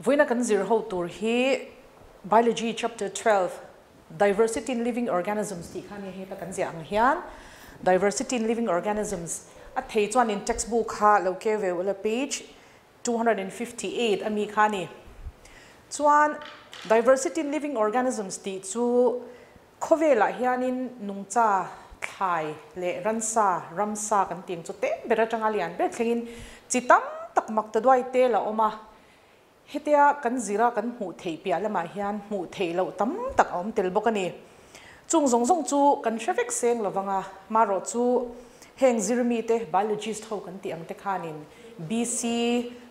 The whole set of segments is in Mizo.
Vawiina kan zir ho tur hi Biology chapter 12 Diversity in Living Organisms tih kha nia heta kan ziah ang hian Diversity in Living Organisms a thei chuanin textbook kha lo keu ve ula page 258 a mi kha a ni. Chuan Diversity in Living Organisms tih chu Khawvelah hianin nungcha, thlai leh ransa, ramsa kan tih ang chu te ber atanga lian ber thlengin chi tam tak mak ta duai tel a awm a. Hetia kan zira kan hmuh theih piah lamah hian hmuh theih loh tam tak a awm tel bawk a ni. Chung zawng zawng chu kan hre vek seng lovang a, marawh chu heng zirmite, biologist ho kan tih ang te khanin BC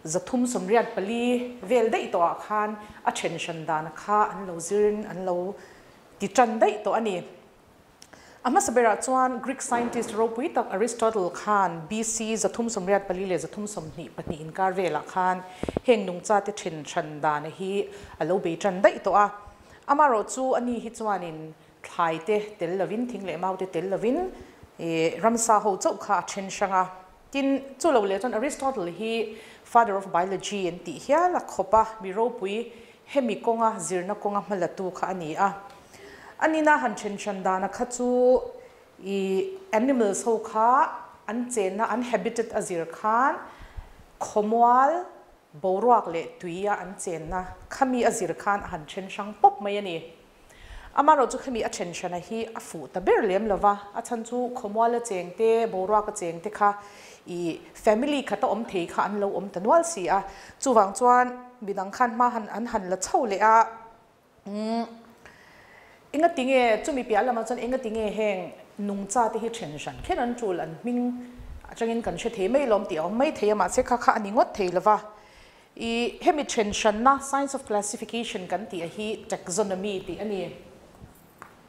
384 vel daih tawhah khan a then hran dan kha an lo zirin an lo Ti tan daih tawh a ni. A hmasa berah chuan Greek scientist ropui tak Aristotle khan BC 384 leh 322 inkar velah khan heng nungchate then hran dana hi a lo bei tan daih tawh a. Amaherawh chu ani hi chuanin thlai te tel lovin, thing leh mau te tel lovin ramsa ho chauh kha a then hrang a. Tin, chu lo leh chuan Aristotle hi father of biology an tih hial a khawp a, mi ropui hemi kawnga zirna kawnga hmalatu kha a ni a. A nina han then hran dana kha chu i animals ho kha an chenna, an habitat a zir khan khawmual, boruak leh tuia an chenna khami a zir khan a han then hrang pawp mai a ni. Amaherawh chu khami a then hrana hi a fuh ta ber lem lo va, a chhan chu khawmuala cheng te, boruaka cheng te kha i family khata awm thei kha an lo awm ta nual si a, chuvang chuan midang khan hma han an han la chho leh a, umm engati nge chumi piah lamah chuan engati nge heng nungcha te hi then hran kher an tul an hming atangin kan hre thei mai lawm tih a awm mai thei a, mahse kha kha a ni ngawt thei lo va. I hemi then hranna, science of classification kan tih a hi taxonomy tih a ni.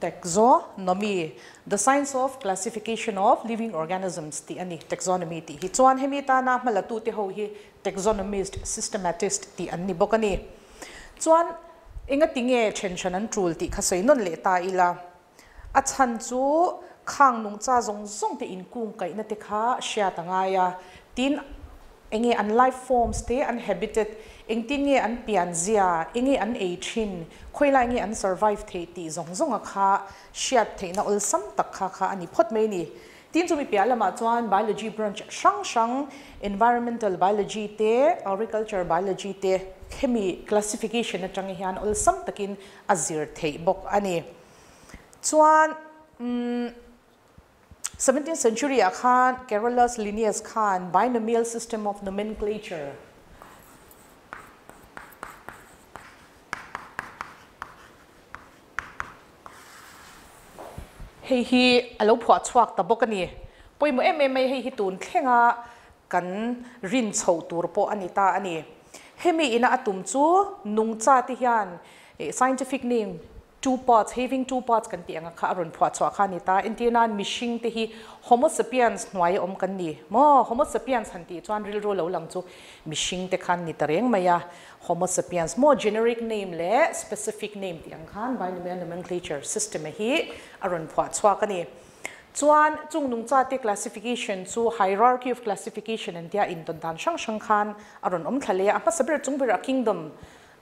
Taxonomy, the science of classification of living organisms tih a ni, taxonomy tih hi. Chuan hemi tana hmalatute ho hi taxonomist, systematist tih an ni bawk a ni. Chuan engati nge then hran an tul tih kha sawi nawn leh ta ila. A chhan chu khang nungcha zawng zawng te inkung kaihna te kha hriat a ngai a, tin enge an life forms te, an habitat, engtin nge an pian zia, enge an ei thin, khawilai nge an survive theih tih zawng zawng a kha hriat theihna awlsam tak kha kha a ni phawt mai a ni. Tin chumi piah lamah chuan biology branch hrang hrang, environmental biology te, agriculture biology te hemi classification atang hian awlsam takin a zir theih bawk a ni. Chuan umm seventeenth century ah khan Carolus Linnaeus khan binomial system of nomenclature hei hi a lo phuah chhuak ta bawk a ni. Pawimawh em em mai hei hi tun thlenga kan rin chhoh tur pawh a ni ta a ni. Hemi ina a tum chu nungcha te hian scientific name two parts, having two parts kan tih anga kha a rawn phuah chhuah kha a ni ta. Entir nan mihring te hi Homo sapiens hnuai a awm kan ni maw? Homo sapiens han tih chuan rilru lo lang chu mihring te khan ni ta reng mai a. Homo sapiens maw generic name leh specific name tih ang khan binomial nomenclature system a hi a rawn phuah chhuak a ni. Chuan chung nungcha te classification chu hierarchy of classification an tia intawn dan hrang hrang khan a rawn awm thla leh a. A hmasa ber chung berah kingdom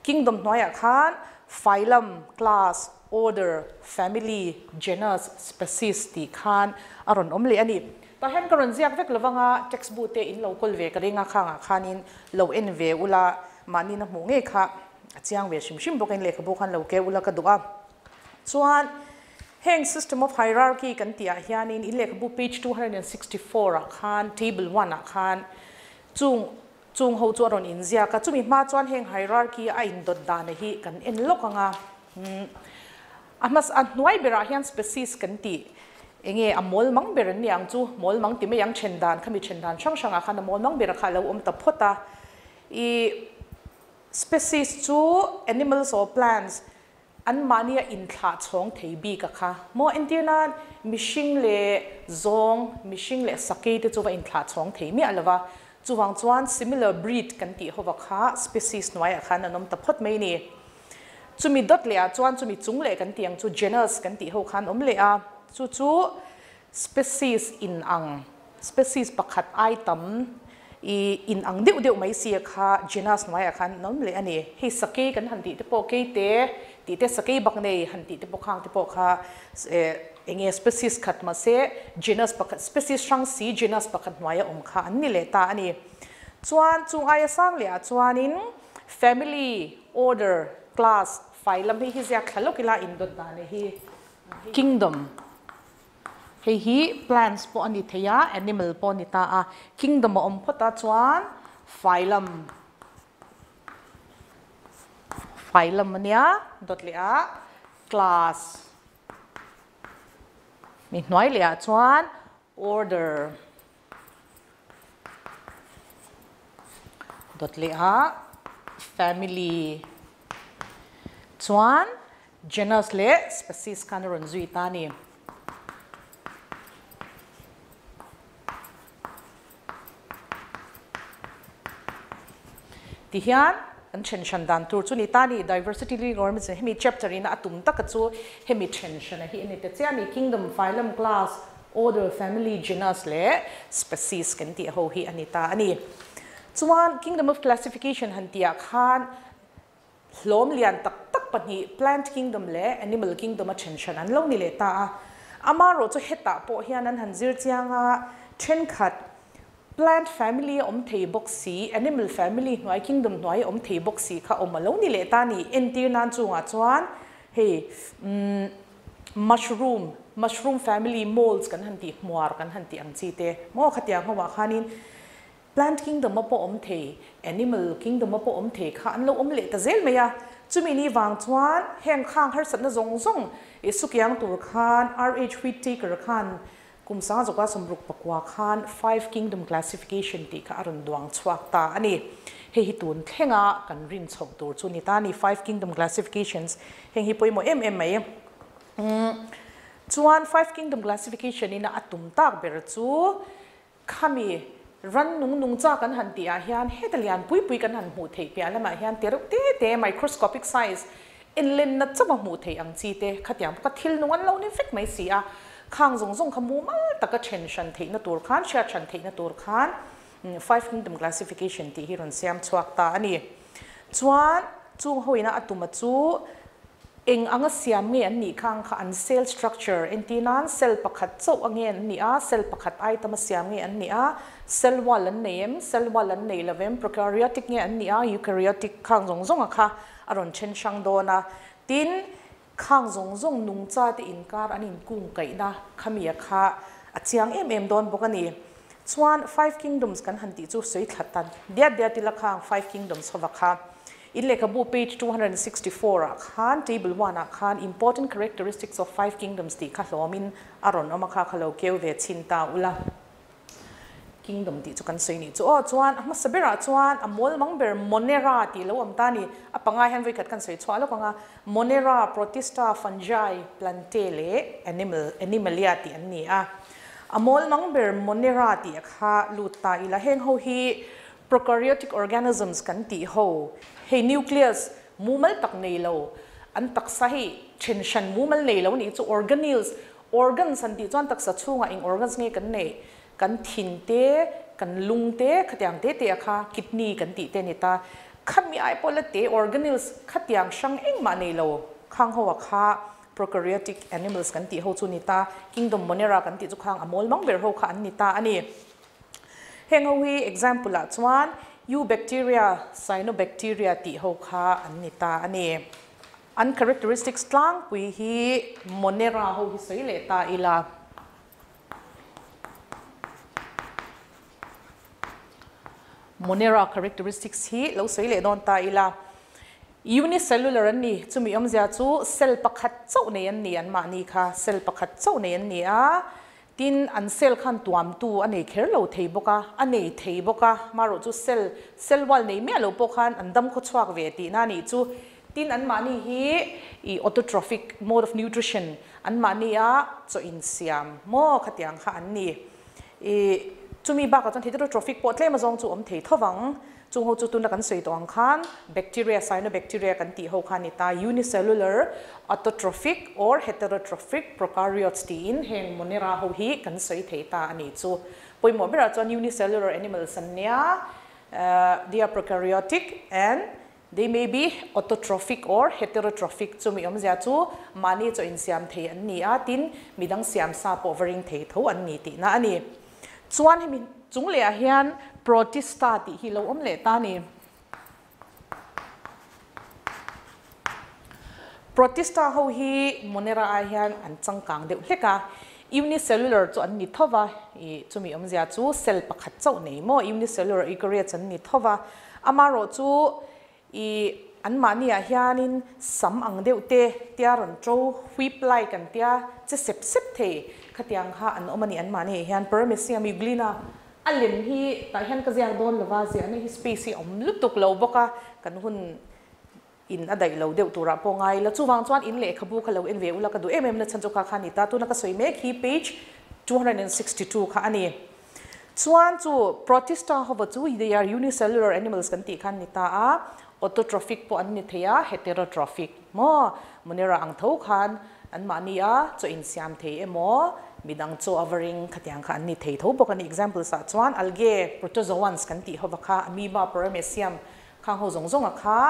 Kingdom hnuaiah khan phylum, class, order, family, genus, species tih khan a rawn awm leh a ni. Tah hian ka rawn ziak vek lovang a, textbook te in lo kawl ve ka ring a, khangah khanin lo en ve ula, mahni na hmuh ngei kha a chiang ve hrim hrim bawk a, in lehkhabu khan lo keu ula ka duh a. Chuan heng system of hierarchy kan tih ah hianin in lehkhabu page 264 ah khan table one ah khan chung Chung ho chu a rawn inziak a, chumi hma chuan heng hierarchy a indawt dana hi kan en lawk ang a. A hmasa, a hnuai berah hian species kan tih enge a mawl mang ber an ni ang chu, mawl mang ti mai ang then dan khami then dan hrang hrangah khan a mawl mang berah kha a lo awm ta phawt a. I species chu animals or plants An mahnia inthlah chhawng thei bik a kha maw? Entir nan, mihring leh zawng, mihring leh sakei te chu va inthlah chhawng thei miah lo va. Chuvang chuan similar breed kan tih hova kha species hnuaiah khan an awm ta phawt mai ni. Chumi dawt leh ah chuan chumi chung leh kan tih ang chu genus kan tih ho khan awm leh a. Chu chu species inang, species pakhat ai tam. I in ang deuh deuh mai sia kha genus hnuaiah khan an awm leh a ni. Hei sakei kan han tih te pawh keite tih te sakei bak nei han tih te pawh khang te pawh kha eng nge species khat mahse genus pakhat species hrang si genus pakhat hnuaia awm kha an ni leh ta a ni. Chuan chung aia sang leh ah chuanin family, order, class, phylum hei hi ziak thla lawk ila indawt dan hi kingdom. Hei hi plants pawh a ni thei a, animal pawh a ni ta a. Kingdom a awm phawt a chuan phylum, phylum a nia, dawt leh ah class, mi hnuai leh ah chuan order, dawt leh ah family, chuan Genus leh species khan a rawn zui ta a ni. Tihian an then hran dan tur chu ni ta a ni. Diversity Living Organism hemi chapter in a tum taka chu hemi then hrana hi a ni ta chiah a ni. Kingdom, phylum, class, order, family, genus leh species kan tih ho hi a ni ta a ni. Chuan kingdom of classification han tihah khan Hlawm lian tak tak pahnih, Plant Kingdom leh Animal Kingdom a then hran an lo ni leh ta a. Amaherawh chu hetah pawh hian an han zir chiang a, thenkhat Plant family a awm thei bawk si, Animal family hnuai, Kingdom hnuai a awm thei bawk si kha awm a lo ni leh ta a ni. Entir nan chungah chuan hei umm mushroom, mushroom family molds kan han tih, hmuar kan han tih ang chi te maw khatiang ho ah khanin Plant kingdom a pawh awm thei, animal kingdom a pawh awm thei kha an lo awm leh ta zel mai a. Chumi ni vang chuan heng khang harsatna zawng zawng i sukiang tur khan RH Whittaker khan kum sanga zawka 69 khan Five Kingdom Classification tih kha a rawn duang chhuak ta a ni. Hei hi tun thlenga kan rin chhoh tur chu ni ta a ni, Five Kingdom Classifications. Heng hi pawimawh em em mai. Chuan Five Kingdom Classification ina a tum tak ber chu Khami rannung nungcha kan han tih ah hian heta lian pui pui kan han hmuh theih piah lamah hian te reuh te te microscopic size enlenna chauh a hmuh theih ang chi te khatiang bawka thil nung an lo ni vek mai si a, khang zawng zawng kha mumal taka then hran theihna tur khan hriat hran theihna tur khan five kingdom classification tih hi rawn siam chhuak ta a ni. Chuan chung hoina a tuma chu Eng anga siam nge an nih kha ang kha an cell structure entir nan cell pakhat chauh a nge an nih a, cell pakhat item a siam nge an nih a, cell wall an nei em, cell wall an nei lo em, prokaryotic nge an nih a, eukaryotic khang zawng zawng a kha a rawn then hrang dawn a. Tin, khang zawng zawng nungcha te inkar an inkung kaihna khami a kha a chiang em em dawn bawk a ni. Chuan five kingdoms kan han tih chu sawi thla ta diat diat ila khang five kingdoms hova kha. In lehkhabu page 264 ah khan table one ah khan important characteristics of five kingdoms tih kha hlawmin a rawn awm a kha kha lo keu ve chhin ta ula. Kingdom tih chu kan sawi nih chu aw chuan a hmasa berah chuan a mawl mang ber Monera tih lo awm ta a ni. A panga hian vawikhat kan sawi chhuah lawk ang a, Monera, Protista, Fungi, Plantae leh Animal, Animalia tih an ni a. A mawl mang ber Monera tih a kha lut ta ila heng ho hi Prokaryotic organisms kan tih ho, hei nucleus mumal tak nei lo, an taksa hi then hran mumal nei lo nih chu organelles, organs han tih chuan taksa chhungah eng organs nge kan neih, kan thin te, kan lung te, khatiang te te a kha kidney kan tih te a ni ta. Khami ai pawh la te organelles khatiang hrang engmah nei lo khang ho a kha prokaryotic animals kan tih ho chu ni ta, kingdom Monera kan tih chu khang a mawl mang ber ho kha an ni ta a ni. Heng ho hi example ah chuan Eubacteria, Cyanobacteria tih ho kha an ni ta a ni. An characteristics tlangpui hi Monera ho hi sawi leh ta ila. Monera characteristics hi lo sawi leh dawn ta ila. Unicellular an ni, chumi awmzia chu cell pakhat chauh nei an ni anmahni kha, cell pakhat chauh nei an ni a. Tin, an cell khan tuamtu a nei kher lo thei bawk a, a nei thei bawk a, marawh chu cell, cell wall nei miah lo pawh khan an dam khaw chhuak ve tihna a nih chu. Tin, anmahni hi i autotrophic mode of nutrition, anmahni a chaw insiam maw khatiang kha an ni. I chumi bakah chuan heterotrophic pawh tlem azawng chu awm thei tho vang. Chung ho chu tuna kan sawi tawh ang khan bacteria, cyanobacteria kan tih ho kha a ni ta, unicellular, autotrophic or heterotrophic prokaryotes tiin heng Monera ho hi kan sawi thei ta a ni chu. Pawimawh berah chuan unicellular animals an nia, they are prokaryotic and they may be autotrophic or heterotrophic chumi awmzia chu mahni chaw insiam thei an ni a, tin midang siam sa pawh va ring thei tho an ni tihna a ni. Chuan hemi chung lehah hian protista tih hi lo awm leh ta a ni. Protista ho hi Monera ai hian an changkang deuh hlek a, unicellular chu an ni tho va, ih chumi awmzia chu cell pakhat chauh nei maw, unicellular eukaryotes an ni tho va, amaherawh chu ih anmahni ah hianin sam ang deuh te tia rawn to whip like an tia che sep sep thei khatiang kha an awm a ni anmahni ah hian Paramecium euglena A lem hi tah hian ka ziak dawn lova, ziahna hi space hi a awm lutuk lo bawk a, kan hun in a daih lo deuh turah pawh ngai ila. Chuvang chuan in lehkhabu kha lo en ve ula ka duh em em na chhan chu kha kha a ni ta. Tuna ka sawi mek hi page 262 kha a ni. Chuan chu Protista hova chu they are unicellular animals kan tih kha an ni ta a, autotrophic pawh an ni thei a, heterotrophic maw? Monera ang tho khan anmahni a chaw insiam thei emaw, midang chaw a va ring khatiang kha an ni thei tho bawk a ni. Examples ah chuan algae, protozoans kan tih hova kha, amoeba, paramecium khang ho zawng zawng a kha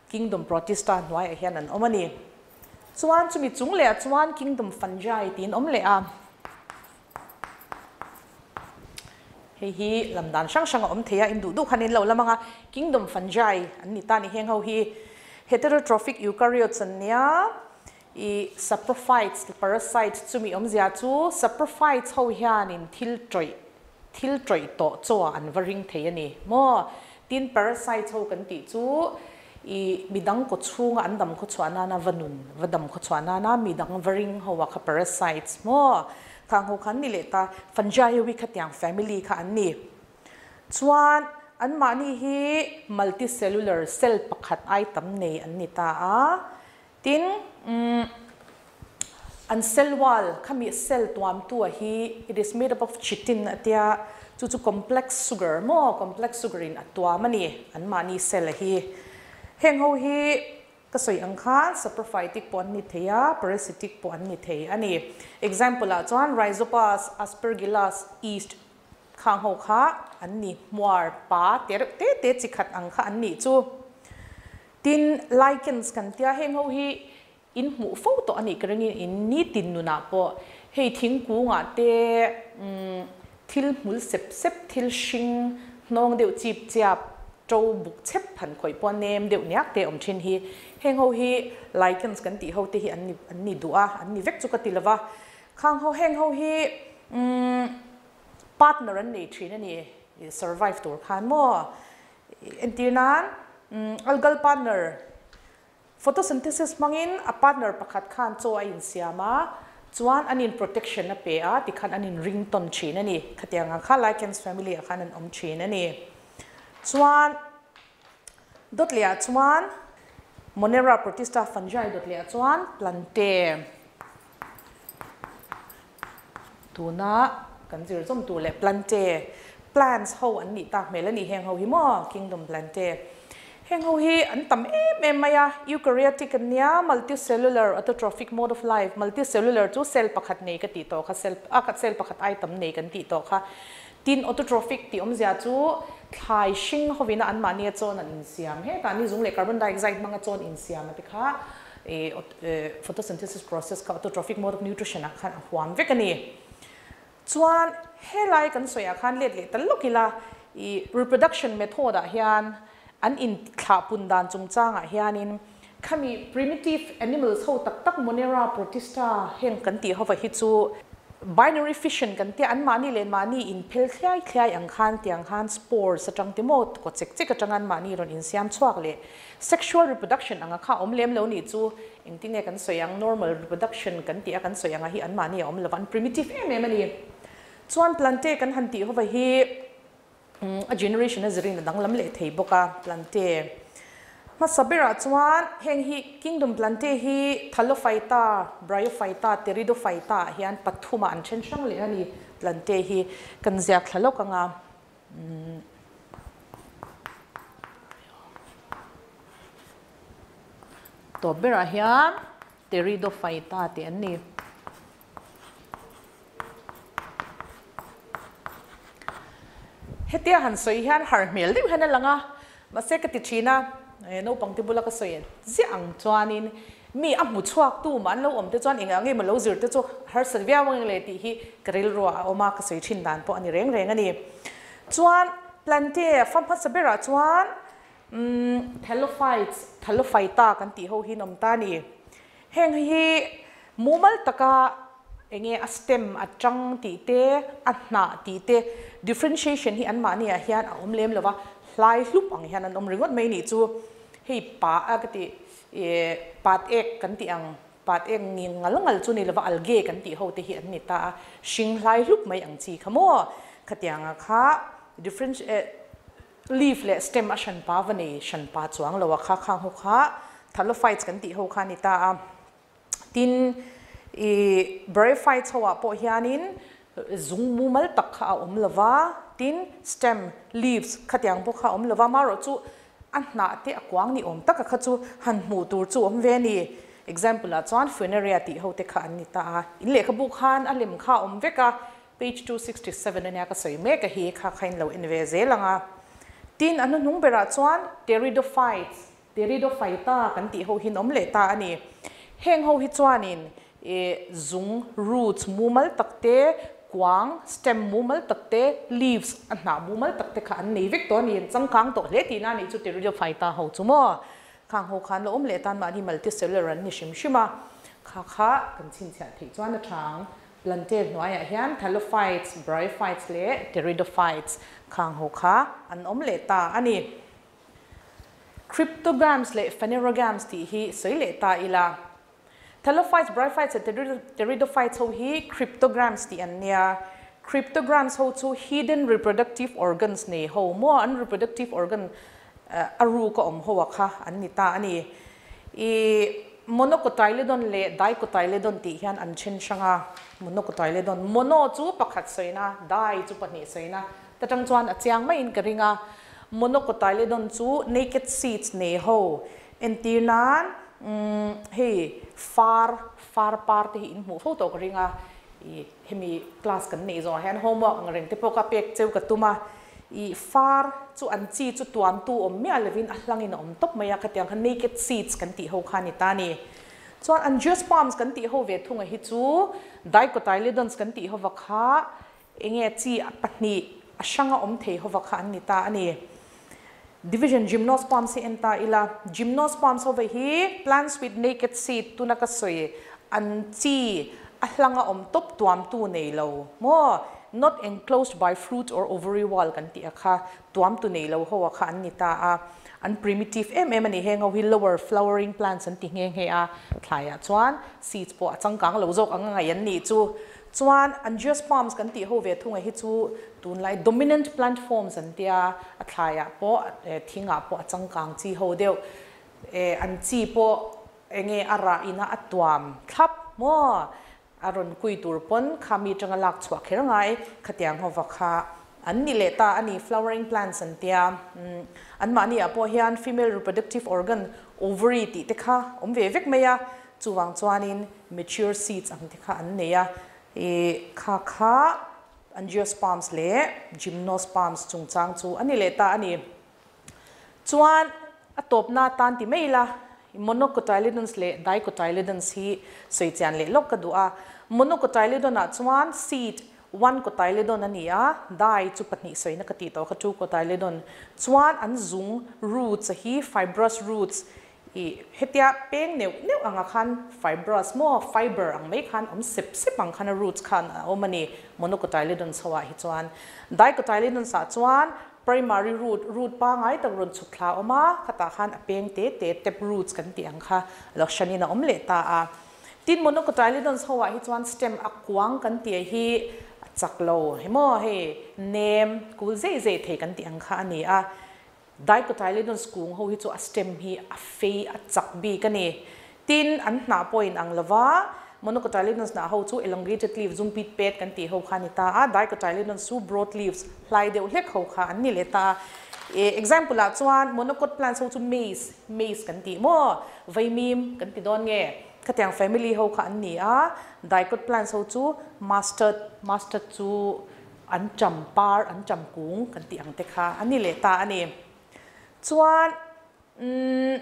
kingdom protista hnuaiah hian an awm a ni. Chuan chumi chung leh ah chuan kingdom fungi tiin awm leh a. Hei hi lam dan hrang hrang a awm thei a, in duh duh khan in lo lam ang a, kingdom fungi an ni ta ni heng ho hi heterotrophic eukaryotes an nia, ih saprophytes parasites chumi awmzia chu saprophytes ho hianin thil tawih thil tawih tawh chaw ah an va ring thei a ni maw, tin parasites ho kan tih chu ih midang kaw chhunga an dam khaw chhuah nana va nun va dam khaw chhuah nana midang va ring ho ah kha parasites maw Khang ho kha an ni leh ta, Fungi ho hi khatiang family kha an ni. Chuan anmahni hi multicellular cell pakhat ai tam nei an ni ta a. Tin, umm an cell wall khami cell tuamtu a hi it is made up of chitin a tia, chu chu complex sugar maw, complex sugar in a tuam a ni anmahni cell a hi. Heng ho hi Ka sawi ang khan saprophytic pawh an ni thei a, parasitic pawh an ni thei a ni. Example ah chuan Rhizopus, Aspergillus, yeast khang ho kha an ni hmuar pa te reuh te te chi khat ang kha an nih chu. Tin, lichens kan tia heng ho hi in hmuh fo tawh a nih ka ringin in nitin nunah pawh hei thingkung ah te thil hmul sep sep, thil hring hnawng deuh chip chiap, to buk chep phan khawih pawh nem deuh niak te awm thin hi. Heng ho hi lichens kan tih ho te hi an ni an ni duh a, an ni vek chu ka ti lova. Khang ho heng ho hi umm partner an nei thin a ni, survive tur khan maw. Entir nan umm algal partner Photosynthesis hmangin a partner pakhat khan chaw a insiam a, chuan an in protection a pe a, tikhan an in ring tawn thin a ni. Khatiang ang kha lichens family ah khan an awm thin a ni. Chuan dawt leh ah chuan Monera, Protista, Fungi dawt leh ah chuan Plantae tuna kan zir zawm tur leh Plantae, plants, ho an nih tak hmel a ni. Heng ho hi maw Kingdom Plantae. Heng ho hi an tam em em mai a, eukaryotic an nia, multicellular autotrophic mode of life, multicellular chu cell pakhat nei ka tih tawh kha, cell a cell pakhat ai tam nei kan tih tawh kha. Tin autotrophic tih awmzia chu thlai hring hovina anmahnia chawn an insiam, hetah ni zung leh carbon dioxide hmanga chawn insiam a ti kha. Photosynthesis process kha autotrophic mode of nutrition ah khan a huam vek a ni. Chuan helai kan sawi ah khan let leh ta lawk ila i reproduction method ah hian an in thlah pun dan chungchang ah hianin khami primitive animals ho tak tak Monera, Protista heng kan tih hova hi chu Binary fission kan tia, anmahni leh mahni inphel thliai thliai ang khan tiang khan spores atang te maw kaw chek chek atang anmahni rawn insiam chhuak leh sexual reproduction anga kha awm lem lo nih chu engtin nge kan sawi ang normal reproduction kan tih a kan sawi anga hi anmahni a awm lo an primitive em em a ni. Chuan plante kan han tih hova hi A generation a zirin a danglam leh thei bawk a, Plante. Hmasa berah chuan heng hi Kingdom Plante hi Thallophyta, Bryophyta, Pteridophyta ah hian pathumah an then hrang leh a ni. Plante hi kan ziak thla lawk ang a. Tawp berah hian Pteridophyta tih an ni. Hetia han sawi hian har hmel deuh hian a lang a, mahse ka ti thin a, naupang te bula ka sawi ziah ang chuanin mi a hmu chhuak tu mah an lo awm te chuan engah nge maw lo zir te chu harsat viau ang le tih hi ka rilruah a awm a, ka sawi thin dan pawh a ni reng reng a ni. Chuan Plantae a fam hmasa berah chuan umm Thallophytes, Thallophyta kan tih ho hi an awm ta a ni. Heng hi mumal taka enge a stem a tang tih te, a hnah tih te differentiation hi anmahni ah hian a awm lem lo va, hlai hlup ang hian an awm ringawt mai nih chu. Hei pa a ka tih ih pat ek kan tih ang, pat ek ni ngal ngal chu ni lo va algae kan tih ho te hi an ni ta a, hring hlai hlup mai ang chi kha maw? Khatianga kha different eh leaf leh stem a hranpa va nei hranpa chuang lo a kha khang ho kha thallophytes kan tih ho kha a ni ta a. Tin, i bryophytes ho ah pawh hianin zung mumal tak kha a awm lo va, tin stem, leaves khatiang pawh kha a awm lo va, amaherawh chu a hnah te a kuang ni awm taka kha chu han hmuh tur chu awm ve a ni. Example ah chuan Funaria tih ho te kha an ni ta a, in lehkhabu khan a lem kha a awm vek a, page 267 ania ka sawi mek a hi, kha kha in lo en ve zel ang a. Tin, a hnuhnung berah chuan pteridophytes Pteridophyta kan tih ho hi an awm leh ta a ni. Heng ho hi chuanin ih zung, roots, mumal tak te, kuang, stem, mumal tak te, leaves, a hnah mumal tak te kha an nei vek tawh a ni. An changkang tawh hle tihna a nih chu Pteridophyta ho chu maw. Khang ho khan la awm leh tan mahni multicellular an ni hrim hrim a, kha kha kan chhinchhiah theih chuan a tha ang. Plantae hnuaiah hian Thallophytes, Bryophytes leh Pteridophytes khang ho kha an awm leh ta a ni. Cryptogams leh phanerogams tih hi sawi leh ta ila. Thallophytes, bryophytes leh pteridophytes ho hi cryptograms tih an nia. Cryptograms ho chu hidden reproductive organs nei ho maw, an reproductive organ a ruk a awm ho a kha an ni ta a ni. I monocotyledon leh dicotyledon tih hian an then hrang a, monocotyledon, mono chu pakhat sawina, di chu pahnih sawina, Ta tang chuan a chiang maiin ka ring a, monocotyledon chu naked seeds nei ho entir nan umm hei far far par te hi in hmuh fo tawh ka ring a, ih hemi class kan neih zawhah hian homework ang reng te pawh ka pek cheu ka tum a, ih far chu an chi chu tuamtu awm miah lovin a hlangin a awm tawp mai a, khatiang kha naked seeds kan tih ho kha a ni ta a ni. Chuan angiosperms kan tih ho ve thunga hi chu dicotyledons kan tih hova kha Enge chi a pahnih a hranga awm thei hova kha an ni ta a ni. Division Gymnosperms hi en ta ila, Gymnosperms hova hi plants with naked seed tuna ka sawi an chi a hlanga awm tawp tuamtu nei lo maw, not enclosed by fruit or ovary wall kan tih a kha tuamtu nei lo ho a kha an ni ta a. An primitive em em a ni, heng ho hi lower flowering plants an ti nghe nghe a, thlaiah chuan seeds pawh a changkang lo zawk ang a ngaih an nih chu. Chuan angiosperms kan tih ho ve thunga hi chu tunlai dominant plant forms an tia, a thlaiah pawh thingah pawh a changkang chi ho deuh, an chi pawh enge a rah ina a tuam thlap maw, a rawn kui tur pawn kha mi atanga lak chhuah kher ngai, khatiang hova kha an ni leh ta a ni, flowering plants an tia, anmahni ah pawh hian female reproductive organ ovary tih te kha awm ve vek mai a, chuvang chuanin Mature seeds ang te kha an nei a, ih kha kha angiosperms leh gymnosperms chungchang chu a ni leh ta a ni. Chuan a tawpna atan ti mai ila, monocotyledons leh dicotyledons hi sawi chian leh lawk ka duh a. Monocotyledon ah chuan seed one cotyledon a ni a, di chu pahnih sawina ka tih tawh kha two cotyledon. Chuan an zung roots a hi fibrous roots Ih, hetia peng neuh neuh anga khan fibrous maw, fiber ang mai khan awm sep sep ang khan a roots khan a awm a ni, monocotyledons ho ah hi chuan. Dicotyledons ah chuan primary root, root pangai tak rawn chhuk thla a awm a, khatah khan a peng te te tap roots kan tih ang kha lo hranin a awm leh ta a. Tin, monocotyledons ho ah hi chuan stem a kuang kan tih hi a chak lo, he maw hei nem kul zeih zeih thei kan tih ang kha a ni a. Dicotyledons kung ho hi chu a stem hi a fei a chak bik a ni. Tin, an hnah pawh in ang lova, monocotyledons hnah ho chu elongated leaf, zum pit pet kan tih ho kha a ni ta a, dicotyledons chu broad leaves, hlai deuh hlek ho kha an ni leh ta a. Example ah chuan monocot plants ho chu maize, maize kan tih maw, vaimim kan ti dawn nge, khatiang family ho kha an ni a, dicot plants ho chu mustard, mustard chu. Anṭam par, anṭam kung kan tih ang te kha a ni leh ta a ni. Chuan umm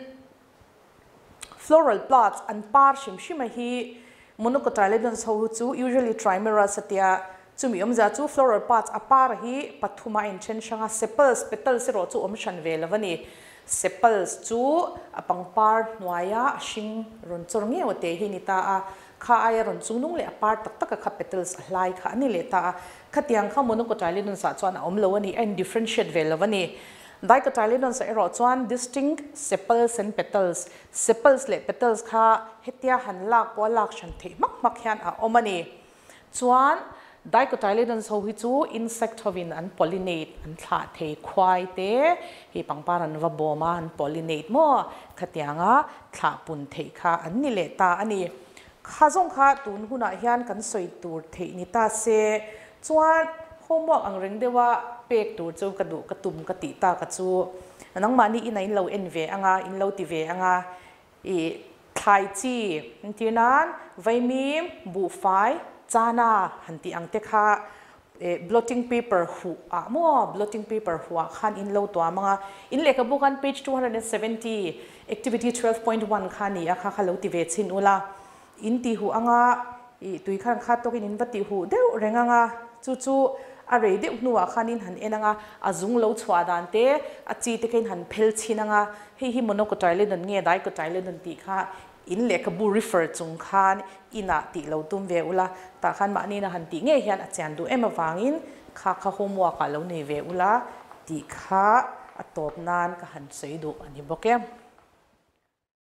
floral plants an par hrim hrim a hi monocotyledons ho hi chu usually trimerous a tia, chumi awmzia chu floral parts a par hi pathum a inthen hrang a, sepals, petals erawh chu awm hran ve lo a ni. Sepals chu a pangpar hnuaia a hring rawn chawr ngeuh a teh hi a ni ta a, Kha aia rawn chung nung leh a par tak tak a kha petals a hlai kha a ni leh ta a. Khatiang kha monocotyledons ah chuan a awm lo a ni, a in differentiate ve lo a ni. Dicotyledons ah erawh chuan distinct sepals and petals, sepals leh petals kha hetia han lak pawh a lak hran theih hmak hmak hian a awm a ni. Chuan dicotyledons ho hi chu insect hovin an pollinate, an thlah thei khuai te hi pangpar an va bawm a, an pollinate maw? Khatianga thlah pun theih kha an ni leh ta a ni. Kha zawng kha tun hunah hian kan sawi tur theih ni ta se chuan homework ang reng deuha pek tur chu ka duh ka tum ka tih tak a chu nangmahni inah in lo en ve anga in lo ti ve anga i thlai chi entir nan vaimim buhfai chana han tih ang te kha Blotting paper huh ah maw blotting paper huh ah khan in lo tuam ang a, in lehkhabu khan page 270 activity 12.1 kha ni a kha kha lo ti ve chhin ula, in ti huh anga ih tui khan khat tawkin in va ti huh deuh reng ang a, chu chu a rei deuh hnuah khan in han en ang a, a zung lo chhuah dan te a chi te kha in han phel chhin ang a, hei hi monocotyledon nge dicotyledon tih kha In lehkhabu refer chung khan inah tih lo tum ve ula, tah khan mahni na han tih ngei hian a chian duh em avangin kha kha homework ah lo nei ve ula tih kha a tawp nan ka han sawi duh a ni bawk e.